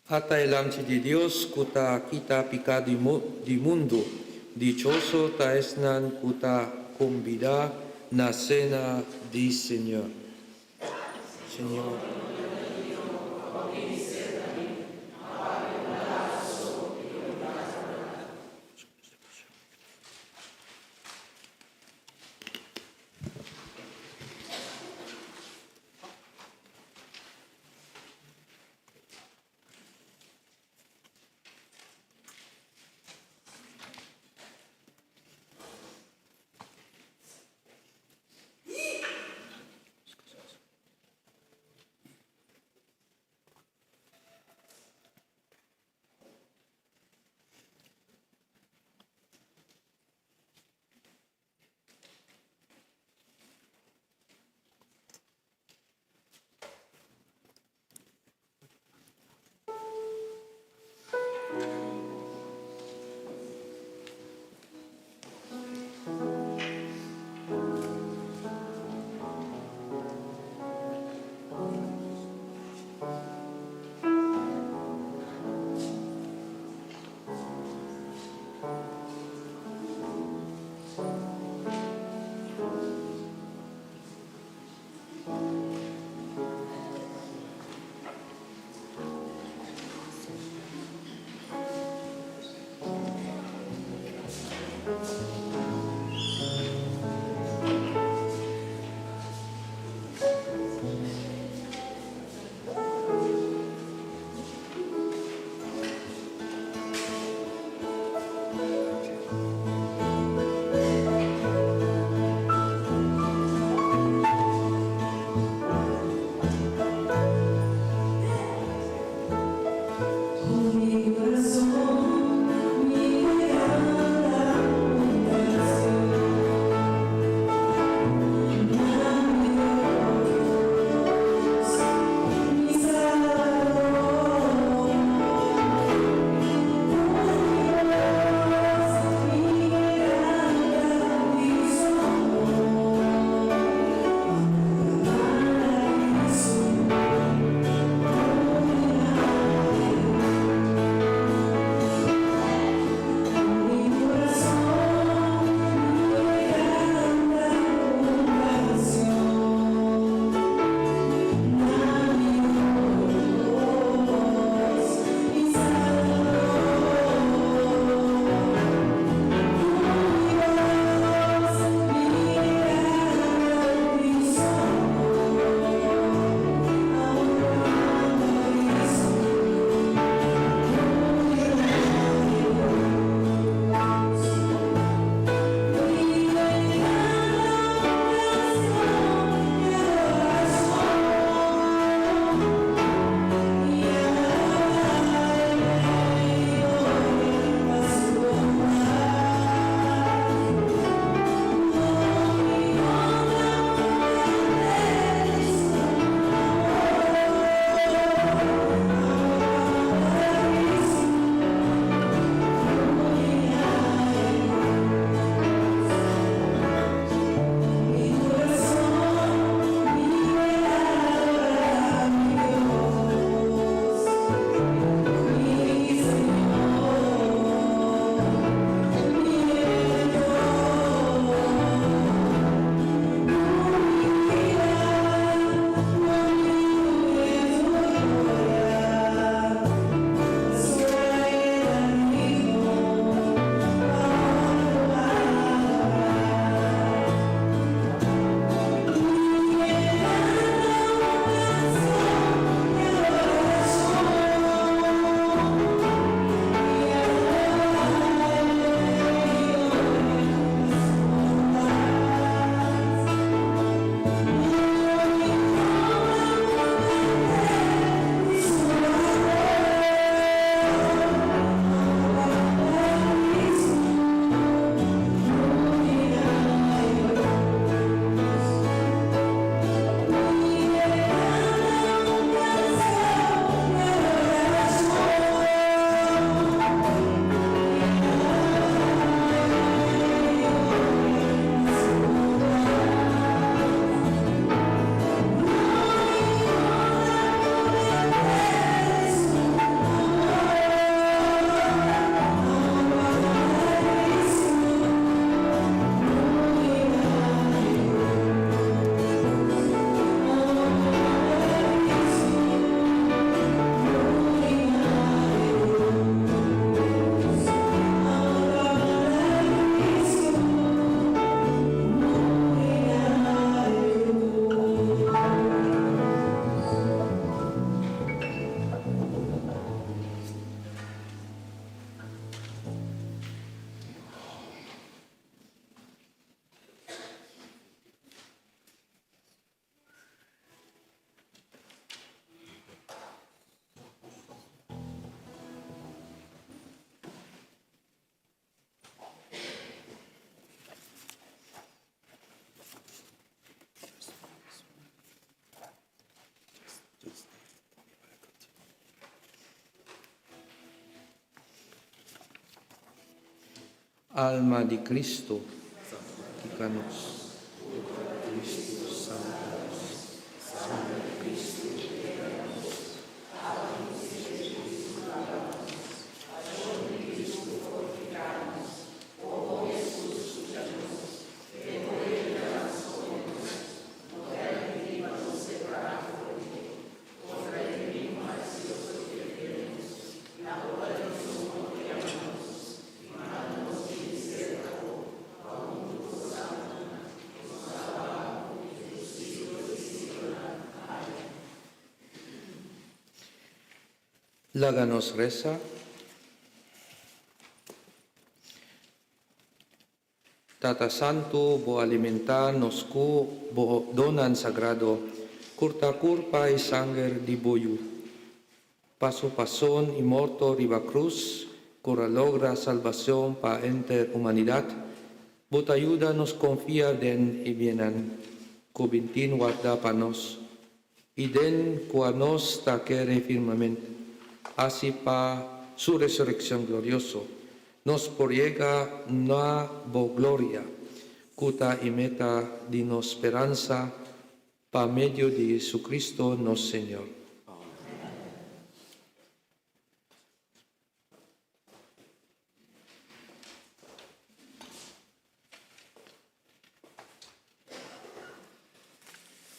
Ata e Lamchi di Dios cu ta kita pica di mundo. Dichoso ta esnan cu ta combida na cena di Señor. Señor. Alma di Cristo, santifica nos. Cristo, salva nos. Sangre di Cristo, libera nos. Laga nos resa. Tata Santu, bo alimentá nos ku bo donnan sagrado, kurta kurpa i sanger di bo Yu. Pa su pason i morto riba krus, ku a logra salbacion pa henter humanidat, bo ta yuda nos konfia den e biennan ku bin tin wardá pa nos, i den kua nos ta kere firmemente. Hasi pa Su resurekshon glorioso, nos por yega na Bo gloria, ku ta e meta di nos speransa, pa medio di Jesucristo nos Señor.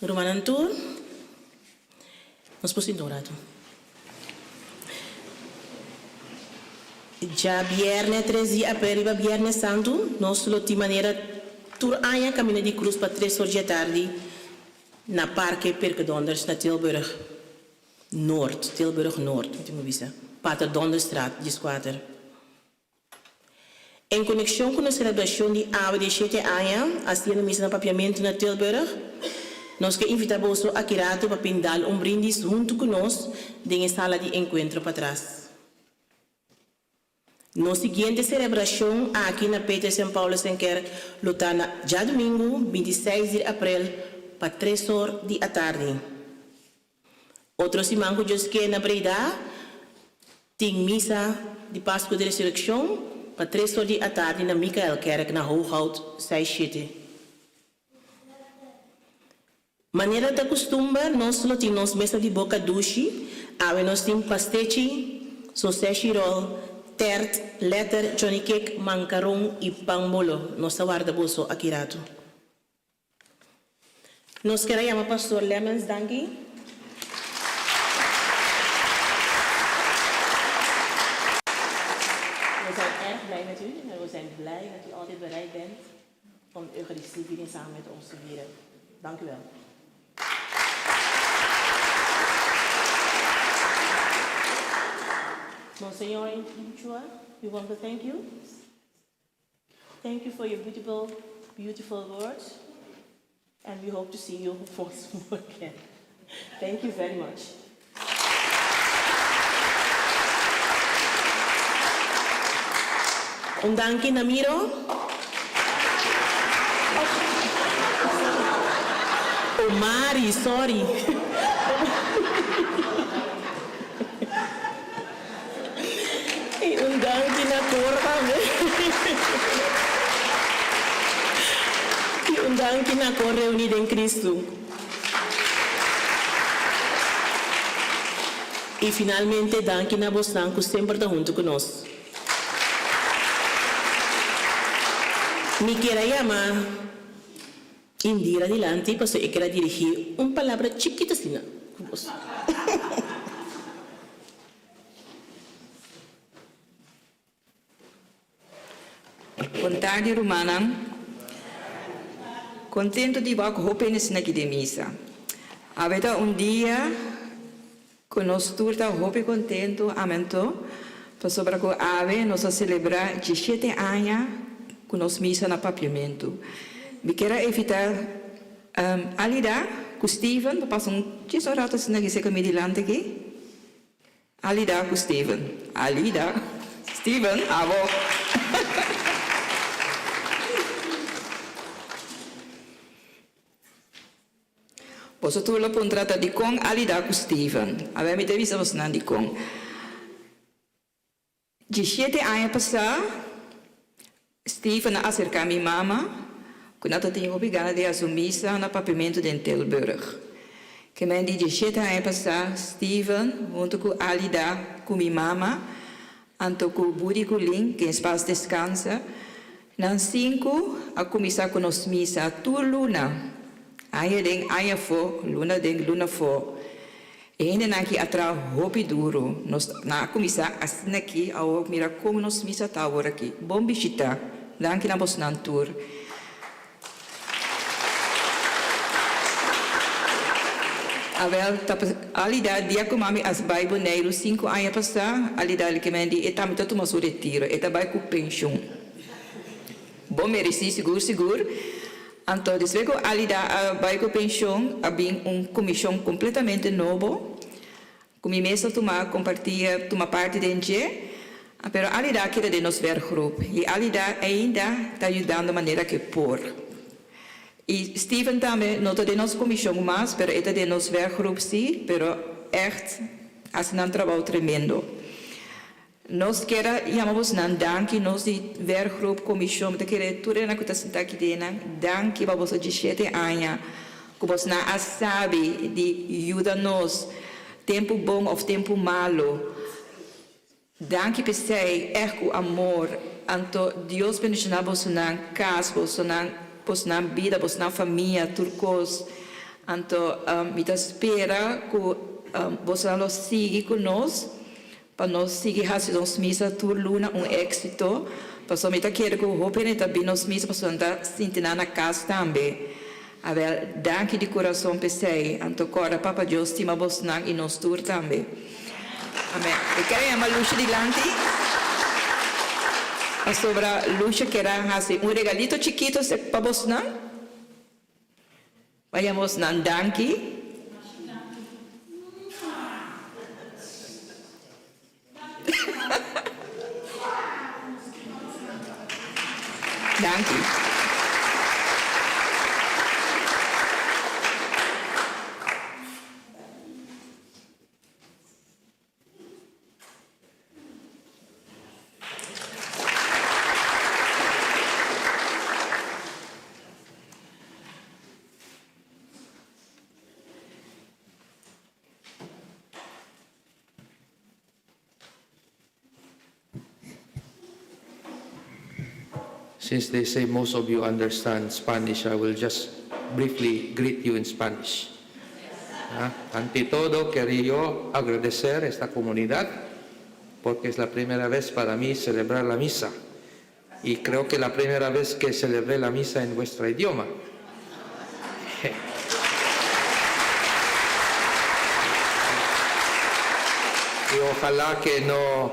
Rumannan tur, nos por sinta un ratu. Djabièrnè tres di aprel riba Bièrnè Santu, nos lo tin manera tur aña Kaminda di Krus pa tres or dje tardi na Parke Perkedonders na Tilburg Noord, Tilburg Noord, mi tin ku bisa, Pater Donderstraat dieskuater. En konekshon ku nos selebrashon di awe di shete aña hasiendo misa na Papiamentu na Tilburg, nos ke invitá boso aki ratu pa bin dal un brindis huntu ku nos den e sala di enkuentro patras. Nos siguiente selebrashon aki na Petrus en Paulusenkerk lo ta na djadumingu bintiseis di aprel pa tres or di atardi. Otro siman ku Dios ke na Breda tin misa di Pasku di Resurekshon pa tres or di atardi na Michaelkerk na Hooghoudt seis shete. Manera ta kustumber nos lo tin nos mesa di boka dushi, awe nos tin pastechi, soseshi ròl, tèrt, lèter, johnny cake, mankaron i pan bolo. Nos ta warda boso aki ratu. Nos kier a yama Pastor Lemmens danki. We zijn erg blij met u en we zijn blij dat u altijd bereid bent om de Eucharistieviering samen met ons te vieren. Dank u wel. Monseñor Chua, we want to thank you. Thank you for your beautiful, beautiful words. And we hope to see you once more again. Thank you very much. Un danki na Miro. Oh Mari, sorry. I un danki na Cor tambe. I un danki na Cor Reuní den Cristo. I finalmente danki na bosnan ku semper ta huntu ku nos. Mi kier a yama Indira dilanti pasobra e kier a dirigí un palabra chikito asina ku bos. Bon tardi rumannan. Contento di wak hopi hende asina aki den misa. Awe ta un dia cu nos tur ta hopi contento, amen to, pasobra cu awe nos a celebra diecisiete aña cu nos misa na Papiamento. Mi kier a evita Alida cu Steven pa pasa un djis un rato asina aki cerca mi dilanti aki. Alida ku Steven. Alida, Steven, abo. Boso tur lo puntra ta dikon Alida ku Steven. Awor mi ta bisa bosonan dikon. Djisiete aña pasá. Steven a aserká mi mama ku nan ta tin hopi gana di hasi un misa na Papiamentu den Tilburg. Ke men di dieshete aña pasá Steven huntu ku Alida ku mi mama anto ku Budi ku Lin, ke en spas deskansa, nan sinku a kuminsá ku nos misa tur luna, aña den aña afó, luna den luna afó. E hendenan aki a traha hopi duru. Nos nan a kuminsá asina aki, awor mira kon nos misa ta awor aki. Bon bishita. Danki na bosnan tur. Awel, ta alida dia ku mami a bai Boneiru sinku aña pasá, alida el ke men di e tambe ta tuma su retiro, e ta bai ku penshun. Bo meresí sigur sigur. Anto despues ku alida a bai ku penshun a bin un komishon kompletamente nobo ku mi mes a tuma kompartí tuma parti den dje, pero alida a keda den nos werkgroep i alida ainda ta yudando manera ke por. I Steven tambe no ta den nos komishon mas pero e ta den nos werkgroep sí, pero ègt hasi nan trabou tremendo. Nos kier a yama bosnan danki, nos di werkgroep, komishon, mi ta kere tur esnan ku ta sinta aki den, danki pa boso dieshete aña ku bosnan a sabi di yuda nos tempu bon òf tempu malu. Danki p'esei, ègt ku amor. Anto Dios bendishoná bosonan kas, bosonan bosnan bida, bosnan famia, tur kos. Anto mi ta spera ku bosonan lo sigui ku nos. Pa nos sigui hasi nos misa tur luna un éxito, pasobra mi ta kere ku hopi hende ta bin nos misa pasobra nan ta sinti nan na kas tambe. Awel, danki di kurason p'esei. Anto kòrda Papa Dios stima bosnan i nos tur tambe. Amen. Mi kere yama Lucia dilanti pasobra Lucia kere a hasi un regalito chikito pa bosnan. Vayamos nan danki. Danki. Since they say most of you understand Spanish, I will just briefly greet you in Spanish. ¿Ah? Ante todo, quería yo agradecer a esta comunidad porque es la primera vez para mí celebrar la misa. Y creo que la primera vez que celebré la misa en vuestro idioma. Y ojalá que no,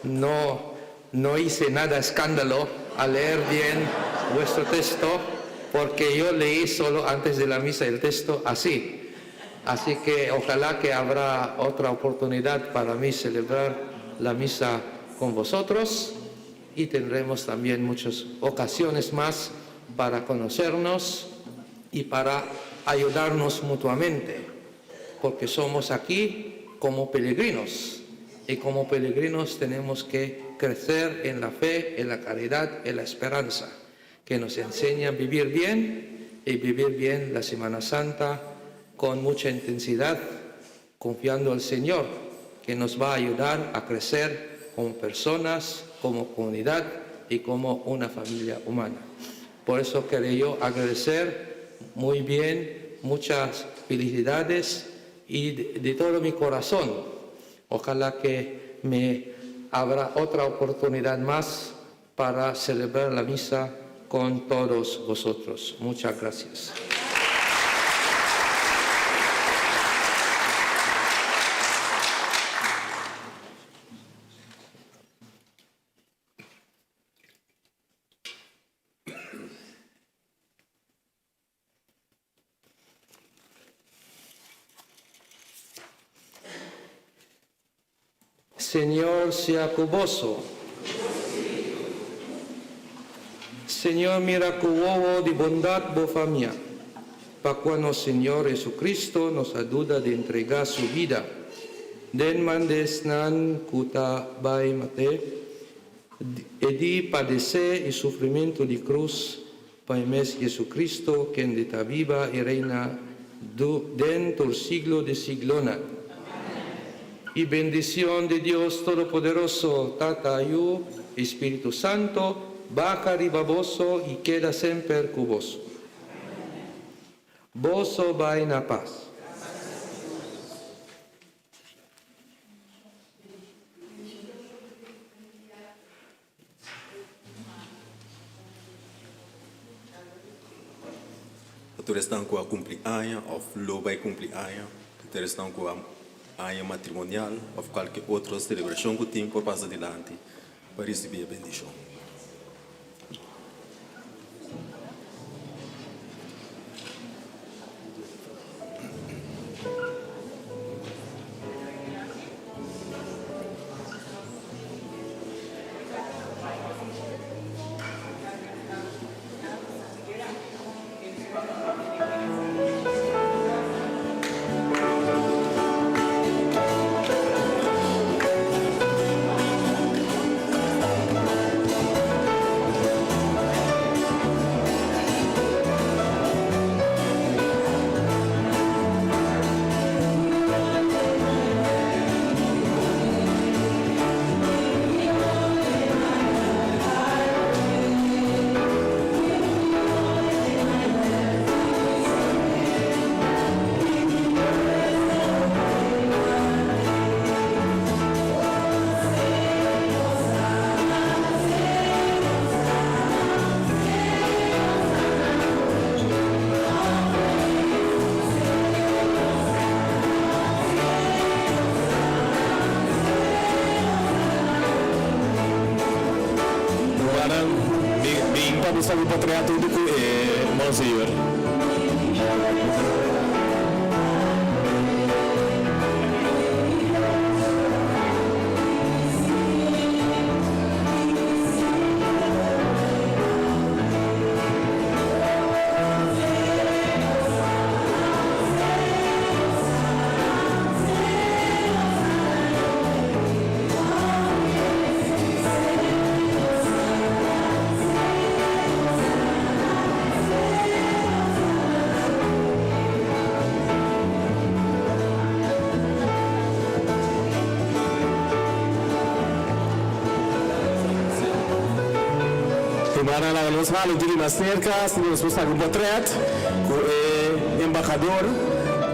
no, no hice nada escándalo al leer bien vuestro texto, porque yo leí solo antes de la misa el texto así. Así que ojalá que habrá otra oportunidad para mí celebrar la misa con vosotros y tendremos también muchas ocasiones más para conocernos y para ayudarnos mutuamente, porque somos aquí como peregrinos y como peregrinos tenemos que crecer en la fe, en la caridad, en la esperanza, que nos enseña a vivir bien y vivir bien la Semana Santa con mucha intensidad, confiando al Señor, que nos va a ayudar a crecer como personas, como comunidad y como una familia humana. Por eso quería yo agradecer muy bien, muchas felicidades y de, de todo mi corazón. Ojalá que me habrá otra oportunidad más para celebrar la misa con todos vosotros. Muchas gracias. Señor sea ku boso. Señor mira ku wowo di bondat bo famia, pa kua nos Señor Jesucristo nos a duda di entregá su bida den man di esnan ku ta bai mat'é. E di padesé i sufrimentu di krus pa e mes JesuCristo, kende ta biba i reina den tur siglo di siglonan. I bendicion di Dios Todopoderoso, Tata, Yu i Spiritu Santo, baha riba boso i keda semper ku boso. Boso bai na pas. Tur esnan ku a kumpli aña òf lo bai kumpli aña, tur esnan ku a aña matrimonial òf kualke otro selebrashon ku tin por pasa dilanti pa risibí e bendishon. Rumannan, bin pa buska bo potret huntu ku e Monseñor. Rumannan, laga nos hala un tiki mas serka, asina nos por saka un potret ku e embahador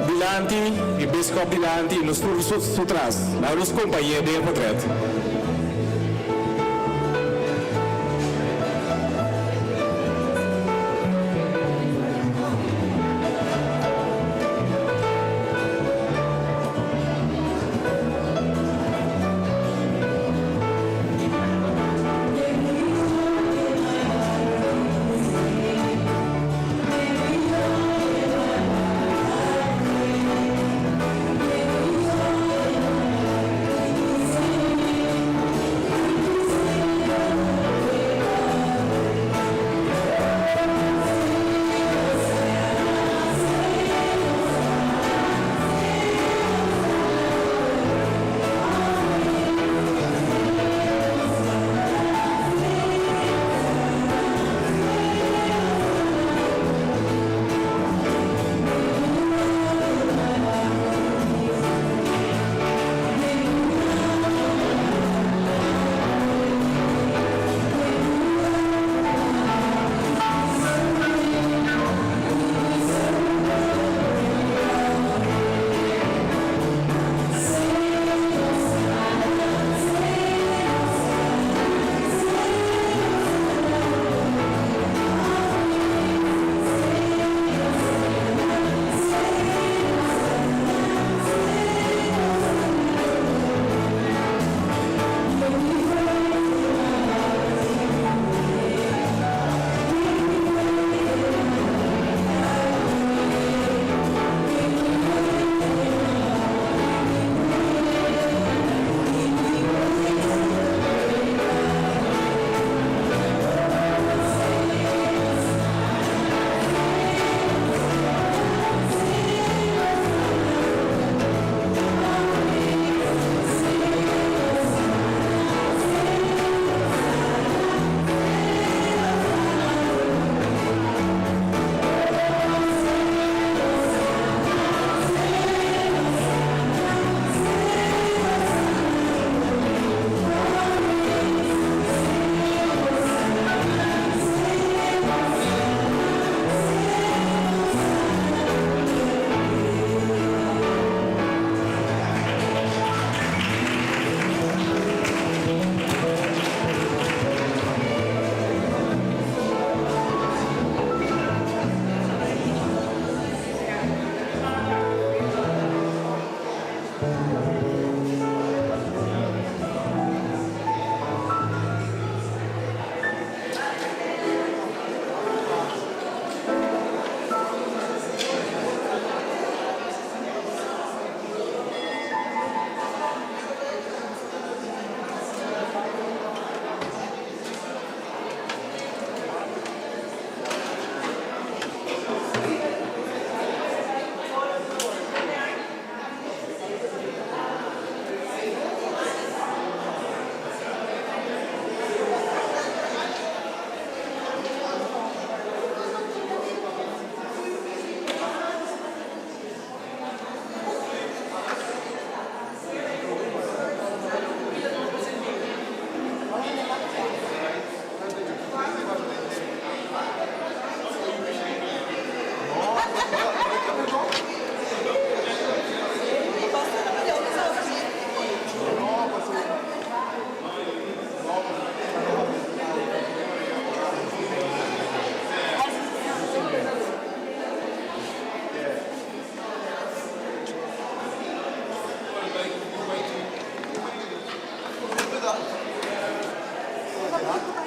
dilanti, e biskop dilanti i nos tur su tras. Laga nos kompañ'é den e potret. Bai.